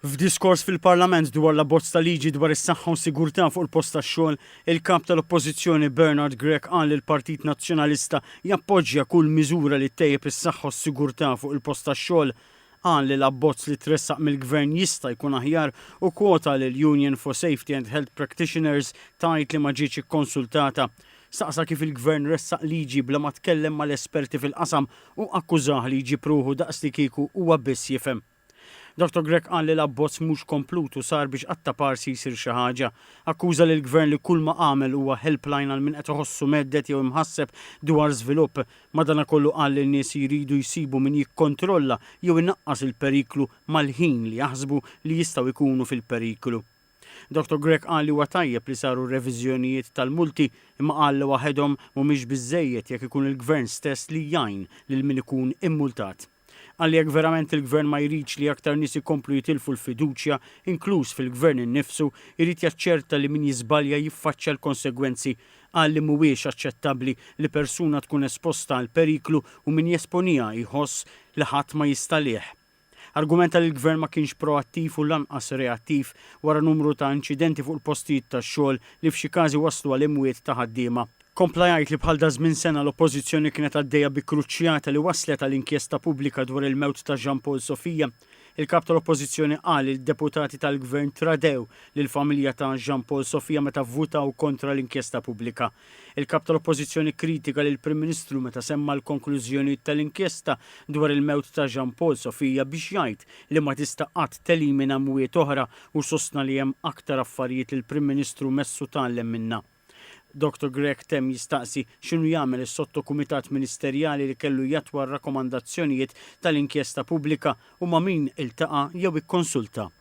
F'diskors fil-Parlament dwar l-abbozz ta' liġi dwar is-saħħa u sigurtà fuq il-post tax-xogħol, il-Kap tal-Oppożizzjoni Bernard Grech qal li l-Partit Nazzjonalista jappoġġja kull miżura li ttejjeb is-saħħa u s-sigurtà fuq il-post tax-xogħol. Qal li l-abbozz li tressaq mill-Gvern jista' jkun aħjar u kwota lill-Union for Safety and Health Practitioners tgħid li ma ġietx ikkonsultata. Staqsa kif il-Gvern ressaq liġi bla ma tkellem mal-esperti fil-qasam u akkużah li jġib ruħu daqslikieku huwa biss jifhem. Dottor Grech qal li l-abbozz mhux komplut u sar biex qatta' parsi jsir xi ħaġa. Akkuża lill-Gvern li kulma għamel huwa helpline għal min qed iħossu mhedded jew imħasseb dwar żvilupp. Madanakollu qal li n-nies jridu jsibu min jikkontrolla jew inaqqas il-periklu mal-ħin li jaħsbu li jistgħu jkunu fil-periklu. Dottor Grech qal li huwa tajjeb li saru reviżjonijiet tal-multi imma qal li waħedhom mhumiex biżżejjed jekk ikun il-Gvern stess li jgħin lil min ikun immultat. Qal li jekk verament il-Gvern ma jridx li aktar nies ikomplu jitilfu l-fiduċja, inkluż fil-Gvern innifsu, irid jaċċerta li min jiżbalja jiffaċċja l-konsegwenzi. Qal li mhuwiex aċċettabbli li persuna tkun esposta għal periklu u min jesponiha jħoss li ħadd ma jista' għalih. Argumenta li l-Gvern ma kienx proattiv u lanqas reattiv wara numru ta' inċidenti fuq il-postijiet tax-xogħol li f'xi każi wasslu għal imwiet ta' ħaddiema. Kompla jgħid li bħal daż-żmien sena l-Oppożizzjoni kienet għaddejja bi kruċjata li wasslet għal inkjesta pubblika dwar il-mewt ta' Jean Paul Sofia. Il-Kap tal-Oppożizzjoni qal li d-deputati tal-Gvern tradew lill-familja ta' Jean Paul Sofia meta vvutaw kontra l-inkjesta pubblika. Il-Kap tal-Oppożizzjoni kkritika lill-Prim Ministru meta semma l-konklużjonijiet tal-inkjesta dwar il-mewt ta' Jean Paul Sofia biex jgħid li ma tista' qatt telimina mwiet oħra u sostna li hemm aktar affarijiet li l-Prim Ministru messu tgħallem minnha. Dottor Grech temm jistaqsi x'inhu jagħmel is-sottokumitat ministerjali li kellu jattwa r-rakkomandazzjonijiet tal-inkjesta pubblika u ma' min iltaqa' jew ikkonsulta.